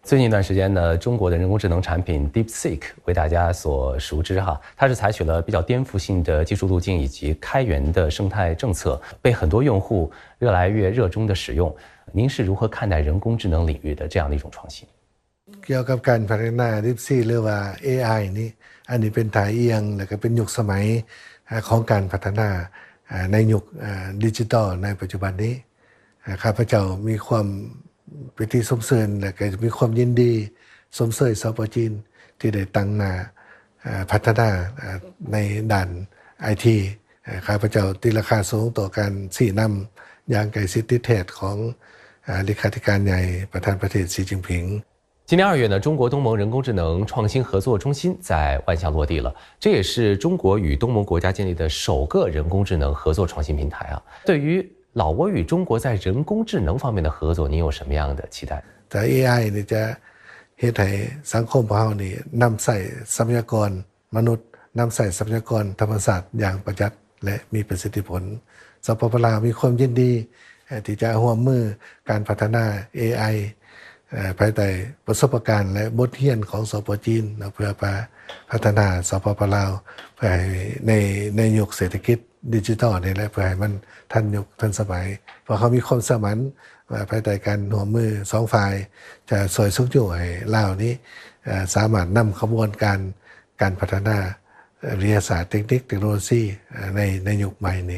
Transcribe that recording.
最近一段时间呢，中国的人工智能产品 DeepSeek 为大家所熟知哈，它是采取了比较颠覆性的技术路径以及开源的生态政策，被很多用户越来越热衷的使用。您是如何看待人工智能领域的这样的一种创新？ ກ່ຽວກັບການພັດທະນາ DeepSeek ຫຼືວ່າ ເອໄອ ນີ້ ອັນນີ້ເປັນທ່າອ່ຽງ ແລະກໍເປັນຍຸກສະໄໝຂອງການພັດທະນາໃນຍຸກດິຈິຕອນໃນປັດຈຸບັນນີ້. ຂ້າພະເຈົ້າມີຄວາມປີຕິຊົມຊື່ນ ແລະກໍມີຄວາມຍິນດີຊົມເຊີຍ ສປ ຈີນ ທີ່ໄດ້ຕັ້ງໜ້າພັດທະນາໃນດ້ານໄອທີ. ຂ້າພະເຈົ້າຕີລາຄາສູງຕໍ່ການຊີ້ນຳຢ່າງໃກ້ຊິດຕິດແທດຂອງເລຂາທິການໃຫຍ່ ປະທານປະເທດ ສີຈິ້ນຜິງ. 今年二月呢，中国东盟人工智能创新合作中心在万象落地了，这也是中国与东盟国家建立的首个人工智能合作创新平台啊。对于老挝与中国在人工智能方面的合作，您有什么样的期待？ ແຕ່ ເອໄອ ນີ້ຈະເຮັດໃຫ້ສັງຄົມຂອງເຮົານີ້ນຳໃຊ້ຊັບພະຍາກອນມະນຸດ, ນຳໃຊ້ຊັບພະຍາກອນທຳມະຊາດຢ່າງປະຢັດ ແລະ ມີປະສິດທິຜົນ. ສປປ ລາວ ມີຄວາມຍິນດີທີ່ຈະຮ່ວມມືການພັດທະນາ ເອໄອ ພາຍໃຕ້ປະສົບປະການ ແລະ ບົດຮຽນຂອງ ສປ ຈີນ ເພື່ອພັດທະນາ ສປປ ລາວ ເພື່ອໃຫ້ໃນ ໃນຍຸກເສດຖະກິດດິຈິຕອນນີ້ແຫຼະ ເພື່ອໃຫ້ມັນທັນຍຸກທັນສະໄໝ. ເພາະເຮົາມີຄວາມເຊື່ອໝັ້ນວ່າພາຍໃຕ້ການຮ່ວມມືສອງຝ່າຍ ຈະຊ່ວຍຊຸກຍູ້ໃຫ້ລາວນີ້ສາມາດນຳຂະບວນການ ການພັດທະນາວິທະຍາສາດ ເຕັກນິກ ເຕັກໂນໂລຊີໃນ ໃນຍຸກໃໝ່ນີ້.